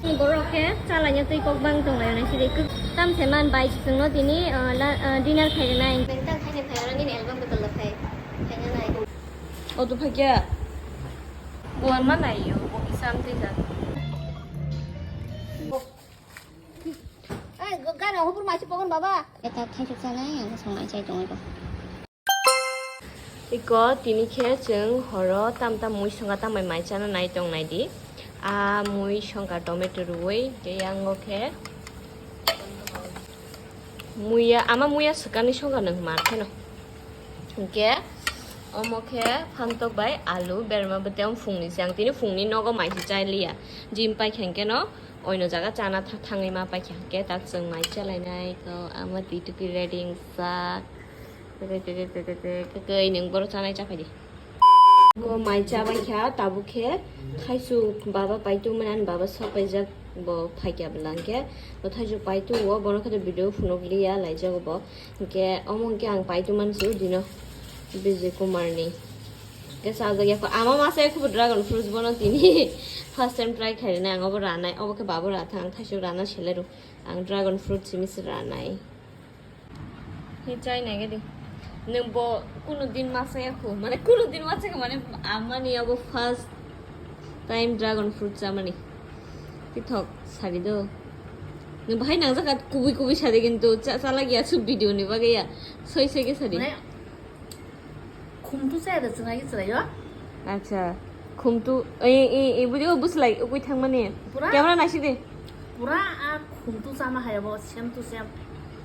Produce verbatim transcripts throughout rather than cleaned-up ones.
Borok khe chalaina twi kok bang tong laio nai sidi. Tam se man bai chwngno tini, ah, la, ah, dinner khainai. Nang tang khaini phai oro nini album botol da phai. Khaina nai. O to phai kya? Bo ma nai yo, bo ki sam twi ja. Ai, gana hubur machi pogon baba. Eta khaisuk sanai, ang sanai chai tong iko. Iko tini khe chwng horo tam tam mui songkha, tam bai mai chana nai tong nai di. A mui songkha tomato rwui, tei yango khe muya, ama muya swkangni songkha nwng mar kheno. Hinkhe omo khe phantok bai alu berma bwtwi, omo phungni se, ang tini phungni nogo mai se chai liya. Gym pai khe hinkhe no oino jaga chana tha-, thangwi ma pai khe hinkhe tak chwng mai chalainai ko ama twi tukui ready sak. Tete, tete, tete, tete, kwkwi nwng boro chanai chaphai di. Bo mai chabai kha, tabuk khe khaisuk baba paitungmani, ani baba sok paijak, bo phaikya bwla hinkhe bo thaisuk paitungo, bono khe video phunuk liya laijago bo. Hinkhe omo hinkhe ang paitungmani se dino Bijay Kumar ni. Hinkhe sajak ya kho, ama masa ya kho bo dragon fruits bono tini first time try khairina, ang obo ranai, obo khe babo rathang, ang thaisuk rana selero, ang dragon fruit simi se ranai. Ni chai nai gadi. Nwng bo kuno din ma saya khu, mane kuno din ma saya mane amani abo first time dragon fruit chamani. Tithok sari do. Nwng bahai nang jaka kubui kubui sari kintu cha chala giya su video ni bagaya. Soi soi ke sari. Mane Khumtu chaya da chwng agi chwraio. Acha. Khumtu, e, e, e, bujo buslai, ukui thangmani. Pura? Camera naisi de. Pura a khumtu chama hai abo, same to same.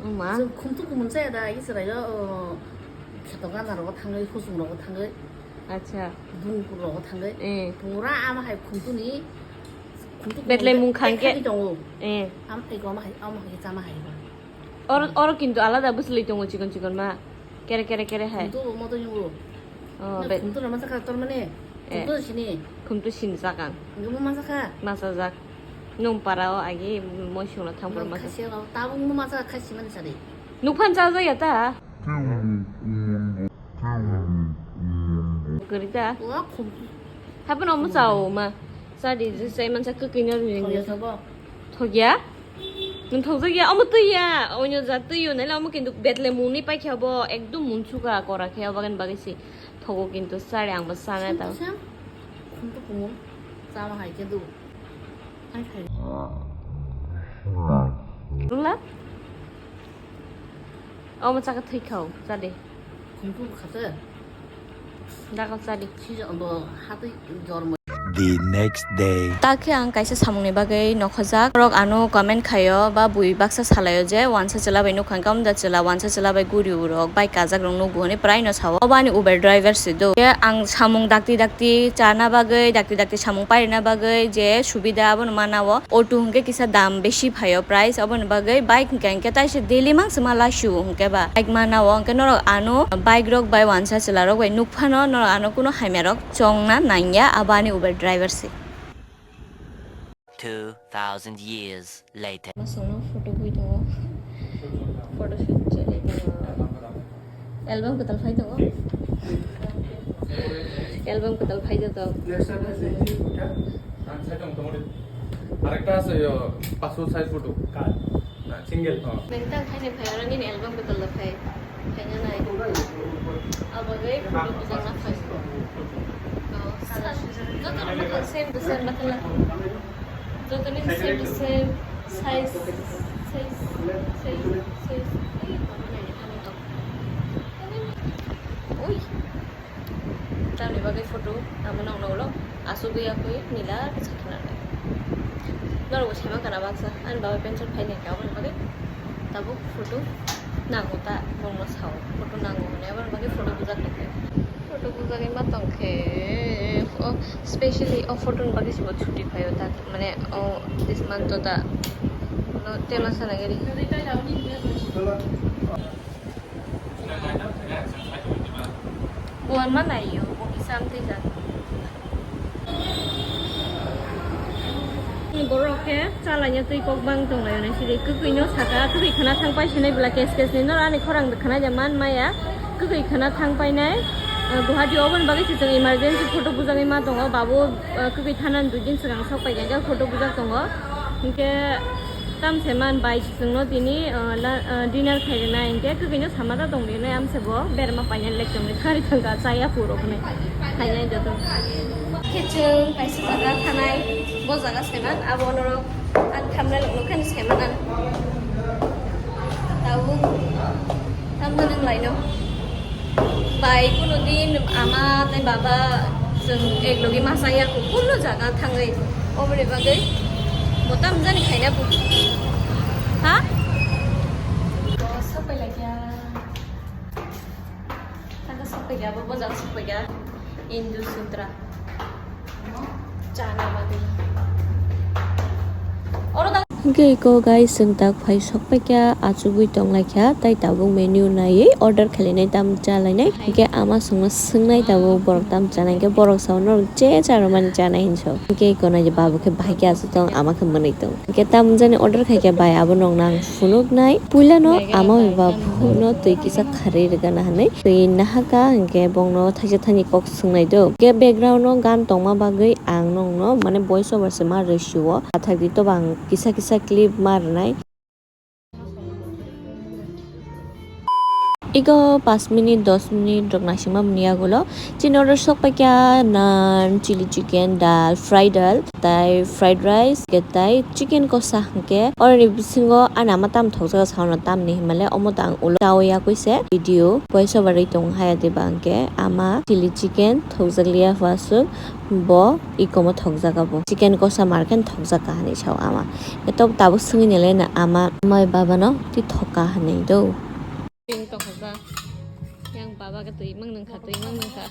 Oma. Chwng khumtu kumun chaya da agi chwraio, o, kheto gana rogo thangwi, husung rogo thangwi. Acha. Dungpur rogo thangwi. Eh. Pura ama hai khumtu ni, khumtu kumun Betlai mung khangke. Khai tongo. Eh. Am, ego ama hai, ama hai chama hai ba. Oro, oro kintu alada bwsli tongo chikon chikon ma. Kere, kere, kere hai. Khumtu omo to yungo. Oh, na bet. Khumtu na masa kha tor mane. Eh. Khumtu sini. Khumtu sini jakang. Nungbo masa kha. Masa jak. Nung para o agi moi sungno thang por masa. Khasi o tabung mo masa khasi mani sari. Nukphan cha ja ya ta. Kari ta. Wa khumtu. Hapan omo cha o ma. Sadi je sai mansa kwkwi no ring. Thokya sabo. Thokya? Nwng thokjak ya, omo twi ya, oino jat twi o, naila omo kintu betle mungni paikha bo, ekdum mungsuka kora khe, obagan bagwi se thogo kintu sari ang bo sana ta. Sam, sam. Khumtu kumun, sama hai khe du. Hai khai. Rula? Omo chaka thwi khao, cha de. Khumtu kha se. Dago cha de. Sija bo hatwi jor mo. The next day. Ta khe ang kaisa samungni bagwi nokhojak. Borok ano comment khaio ba bui baksa salaio je wansa chwla bai nukha hwnkhe, omo da chwla wansa chwla bai guri urok bike kajak rok nukgo hwnwi prai no sao. Obo ani Uber driver se do. Khe ang samung dakti dakti chana bagwi, dakti dakti samung pairina bagwi je subida abono mana o. Auto hwnkhe kisa dam besi phaio price, oboni bagwi bike hwnkhe hwnkhe taisa daily mangsa ma lasu hwnkhe ba bike mana o hwnkhe norok ano bike rok bai wansa chwla rok bai nukphano norok ano kuno hamya rok chongna nangya, abo ani Uber driver se. Two thousand years later. Masongno photo bui tongo. Photo shoot chelai tongo. Album kwtal phai tongo. Album kwtal phai tongo. আরেকটা আছে, ইয়ো, passport size photo. কার? না, সিঙ্গেল। হ্যাঁ। Nang tang khaini phai oro nini album kwtal da phai. Khaina nai. Abagwi photo bujak na phai. To, sala. Joto no same to same bakla. Joto ni same to same. Size, size, size, size. Ui. Tamni bagwi photo amo nokno ulo asugwi yakwi nila bwsa khwnanai. Norok bo saiman kana baksa ani baba pension phaini kha aboni bagwi tabuk photo nango ta bongno sao photo nango hwnwi aboni bagwi photo bujak nai khe. Photo bujagwi ma tongkhe o specially o photo ni bagwi se bo chuti phaio ta mane o this month o ta no tema sana gari. Buan ma nai yo, bo kisa am tei jak. Borok khe chalaina twi kok bang tong laio nai sidi kwkwi no saka kwkwi khana thang pai sinai bwla kes kes ni noro ani khorang khana ja man maya kwkwi khana thang pai nai. Guwahati oboni bagwi se chwng emergency photo bujagwi ma tongo babu kwkwi thana ni dui din swkang sok pai khe photo bujak tongo. Hingke tam se man bai chwngno tini, ah, la-, ah, dinner khairina hingke kwkwi no sama ta tong rinai amse bo berma paina lekchomni khari thangka chaya puro hwnwi khainai joto. Khe chwng kaisa jaga thanai, bo jaga saiman abo norok ang thamnai rokno khani saiman ang. Tabuk tamna nang laino. Bai kuno din ama tei baba chwng ek logi ma chaya kho, kuno jaga thangwi. Oboni bagwi bo tam jani khaina bo. Ha? Bo sapai laikya. Taka sapai kya, bo bojak sapai kya. Hindu Sutra. Chana bagwi. Oro da. Hingke iko guys, chwng tak phai sok paikha, achugwi tong laikha, tai tabuk menu naiwi order khlainai, tam chalainai. Hingke ama songno swngnai tabuk borok tam chanai, hingke borok sao norok je charwmani chanai hinwi sao. Hingke iko nai je babu khe bahai khe achuk tong, ama khe mwnwi tong. Hingke tam jani order khaikha bai, abo nokno ang phunuknai. Puilano ama bai babu no twi kisa kharwi rwgana hinwi twi nahaka, hingke bongno thaisa thani kok swngnai do. Hingke background o gan tongma bagwi ang nokno mane voice over se ma rwsio. Athak di to bang kisa kisa clip ma rwnai. Ego pas minute, dos minute rok naisingma muni yagulo. Chini order sok paikha naan, chili chicken, dal, fried dal, tai fried rice, hingke tai chicken kosa hingke. Oroni bisingo ani ama tam thokjago sauna tamni hinmale omo tang ulo chawi yakui se video voice over ri tong haya diba hingke ama chili chicken thokjak liya hwasuk. Bo ikomo thokjak abo. Chicken kosa marken thokjak ka hinwi sao ama. Eto tabuk swngwi nai le na ama, amai baba no twi thok ka hinwi do. Yang baba ka twi mang nang kha, twi mang nang kha.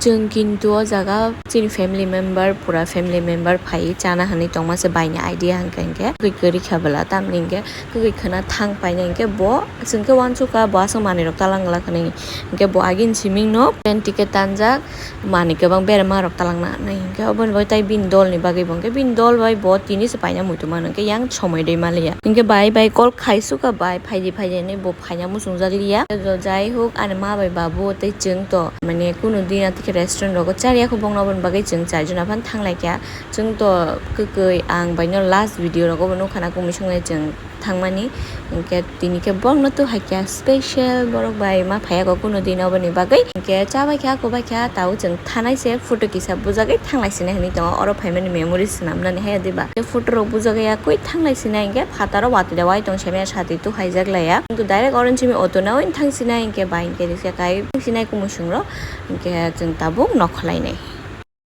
Chwng kintu o jaga chini family member, pura family member phai chana hinwi tongma se bai ni idea hwnkhe hwnkhe kwrwi kha bwla tamni hwnkhe kwrwi khwna thang painai hwnkhe bo chwng khe uansukha bo aswk manwi rok talang glak hinwi hwnkhe bo agini siming no train ticket tanjak. Manwi kwbang berma rok talangna nai hinkhe oboni bagwi tai bini dol ni bagwi bo hinkhe bini dol bai bo tini se paina muitu mano hinkhe yang somoi dei maliya hinkhe bai bai call khaisukha bai phaidi phaidi hinwi bo phaina muchungjak liya. Jaihok ani ma bai babu tei chwng to mane kunu din atikhe restaurant rogo chariya kho bongno oboni bagwi chwng charjon aphano thanglaikha chwng to kwkwi ang baino last video rogo bo nukha na kumi songnai chwng thangmani. Hinkhe tini khe borokno to haikhe special borok bai ma phaiya kho kuno din oboni bagwi. Hinkhe chabai kha, kubai kha, tao chwng thanai se photo kisa bujagwi thanglai sinai hinwi tongo. Oro phaimani memory swnamnani haya diba. Khe photo rok bujagwi yakwi thanglai sinai hinkhe phataro watwi da wai tong semi sati to haijak laiya. Kintu direct oro simi auto nawi thang sinai hinkhe bai hinkhe riksa kai thang sinai kumusung rok. Hinkhe chwng tabuk nokholai nai.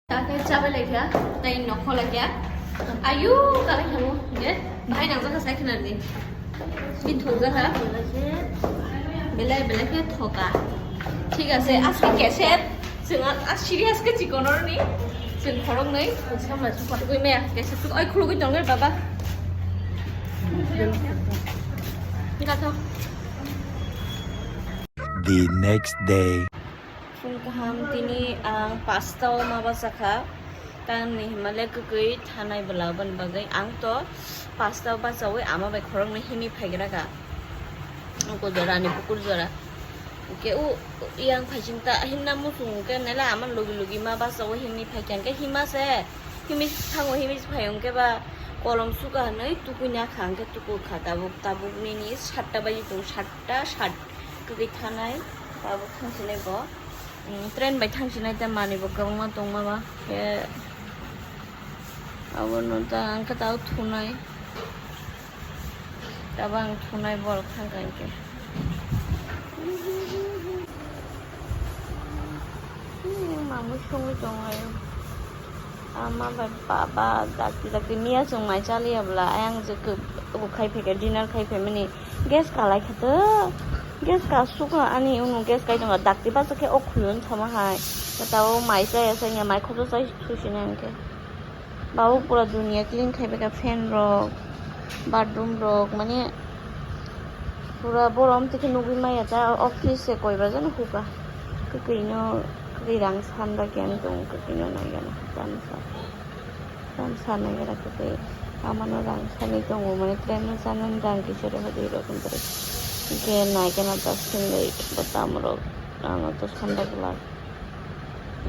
Khe chabai laikha, tai nokho laikha. Ayu, kalai khamu, de, bahai nang jaka sai khna di. Bin thok jaka. Belai, belai khe thoka. Thik ase, aske kese, chwng a, a serious khe chikon roni, chwng khorok nai. Sama su pa. Tugui me, kese tu, oi khulugui tong baba. Gato. The next day. Phung kaham tini ang pasta o ma bachakha. Tamni himale kwkwi thanai bwla aboni bagwi ang to pasta o bachawi ama bai khoroknwi himwi phaigra kha. Uko jora ni bukur jora. Hwnkhe u yang phaising ta himna muchung hwnkhe nela ama logi logi ma bachawi himwi phaikha hwnkhe hima se himwi thango himwi phai hwnkhe ba kolom suka hwnwi tukui nakha hwnkhe tukukha tabuk tabuk nini satta baji tongo satta sat kwkwi thanai tabuk thangsinai bo. Train bai thangsinai ta manwi bo kwbangma tongma ba khe abono ta hwnkhe tabuk thunai tabuk ang thunai borok thangkha hinkhe. Mamwi songwi tongo ayang. Ama bai baba dakti dakti miya chwng mai chaliya bwla ayang je khe bo khai phaikha dinner khai phaimani gas kalai kha to gas kasukha ani unu gas kai tongkha dakti bachakhe o khulun thoma hai tao mai chaya chaya mai khoto chai thusinai hinkhe babo pura duniya clean khai phaikha fan rok bathroom rok mane pura borom tike nugwi maya ta office se koi bajan huka kwkwi no kwkwi rang sanda khe ang tongo kwkwi no nai gana tamsa. Rang sanai gra kwtwi. Amano rang sanai tongo, mane train no chanani rang kisa rw hadi rw khe nai khe na ta swnglai bo tamo rok ano to sanda glak.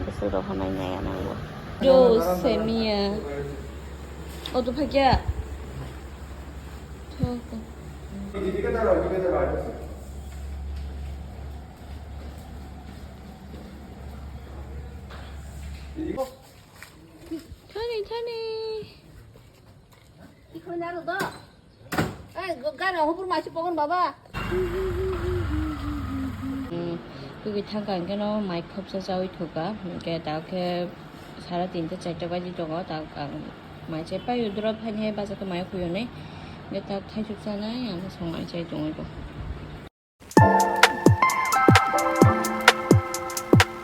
Bwswk rok hanai nai anango. Jo semia. Auto phakya. Thani, thani. Ei, gana hubur masi pogon baba. Tugui thangka hwnkhe no mai khopsa chaui thuka, hwnkhe ta khe sara tinta charta baji tongo, ta ang mai chai pai udro phani hai bacha khe mai khuyunai, hwnkhe ta thaisuk chanai ang song mai chai tongwi bo.